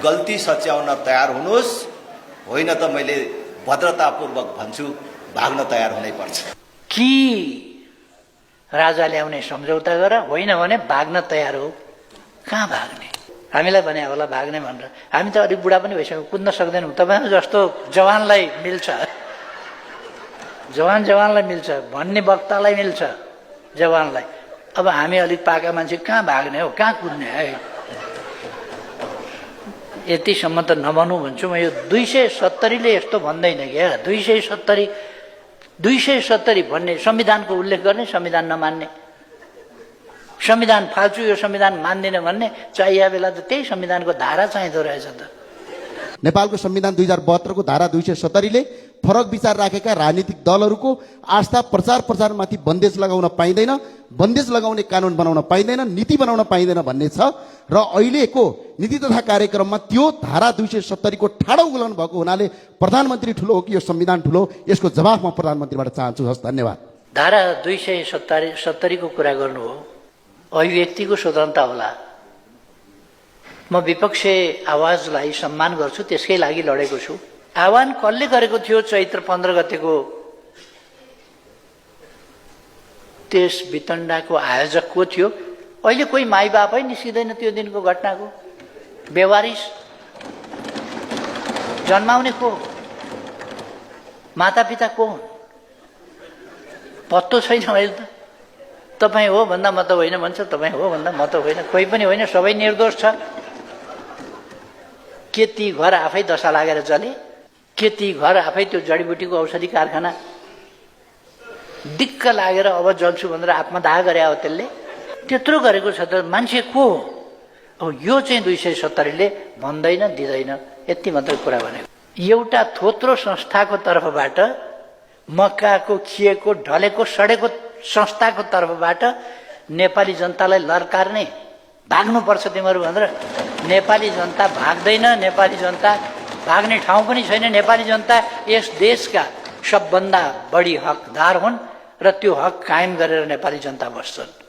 गल्ती सच्याउन तयार हुनुहोस्, होइन त मैले भद्रतापूर्वक भन्छु भाग्न तयार हुनै पर्छ। कि राजा ल्याउने सम्झौता गर, होइन भने भाग्न तयार हो। कहाँ भाग्ने? हामीलाई भने होला भाग्ने भनेर, हामी त अलिक बुढा पनि भइसक्यो, कुद्न सक्दैनौँ। तपाईँ जस्तो जवानलाई मिल्छ, जवानलाई मिल्छ भन्ने वक्तालाई मिल्छ जवानलाई। अब हामी अलिक पाका मान्छे कहाँ भाग्ने हो, कहाँ कुद्ने है? यतिसम्म त नभनौँ भन्छु म। यो 270ले यस्तो भन्दैन क्या। 270 भन्ने संविधानको उल्लेख गर्ने, संविधान नमान्ने, संविधान फाल्छु यो संविधान मान्दिन भन्ने, चाहिए बेला त त्यही संविधानको धारा चाहिँदो रहेछ त। नेपालको संविधान 2072 को धारा 270ले फरक विचार राखेका राजनीतिक दलहरूको आस्था प्रचारमाथि बन्देज लगाउन पाइँदैन, बन्देज लगाउने कानुन बनाउन पाइँदैन, नीति बनाउन पाइँदैन भन्ने छ। र अहिलेको नीति तथा कार्यक्रममा त्यो धारा 270 को ठाडो उल्लङ्घन भएको हुनाले प्रधानमन्त्री ठुलो हो कि यो संविधान ठुलो, यसको जवाफ म प्रधानमन्त्रीबाट चाहन्छु। हस्, धन्यवाद। धारा 270 को कुरा गर्नु हो, अभिव्यक्तिको स्वतन्त्रता होला। म विपक्षी आवाजलाई सम्मान गर्छु, त्यसकै लागि लडेको छु। आह्वान कसले गरेको थियो? चैत्र 15 गतेको त्यस वितण्डाको आयोजक को थियो? अहिले कोही माई बापै निस्किँदैन त्यो दिनको घटनाको। बेवारिस जन्माउने को? मातापिता को हुन्? पत्तो छैन अहिले त। तपाईँ हो भन्दा म त होइन भन्छ, तपाईँ हो भन्दा म त होइन। कोही पनि होइन, सबै निर्दोष छ। के ती घर आफै दशा लागेर जले? के ती घर आफै त्यो जडीबुटीको औषधि कारखाना दिक्क लागेर अब जल्छु भनेर आत्मदाह गरे हो? त्यसले त्यत्रो गरेको छ त मान्छे को हो? अब यो चाहिँ 270ले भन्दैन, दिँदैन। यति मात्रै कुरा भनेको। एउटा थोत्रो संस्थाको तर्फबाट, मक्काको खिएको ढलेको सडेको संस्थाको तर्फबाट नेपाली जनतालाई लर्कार्ने, भाग्नुपर्छ तिमीहरू भनेर। नेपाली जनता भाग्दैन, नेपाली जनता भाग्ने ठाउँ पनि छैन। नेपाली जनता यस देशका सबभन्दा बढी हकदार हुन् र त्यो हक कायम गरेर नेपाली जनता बस्छन्।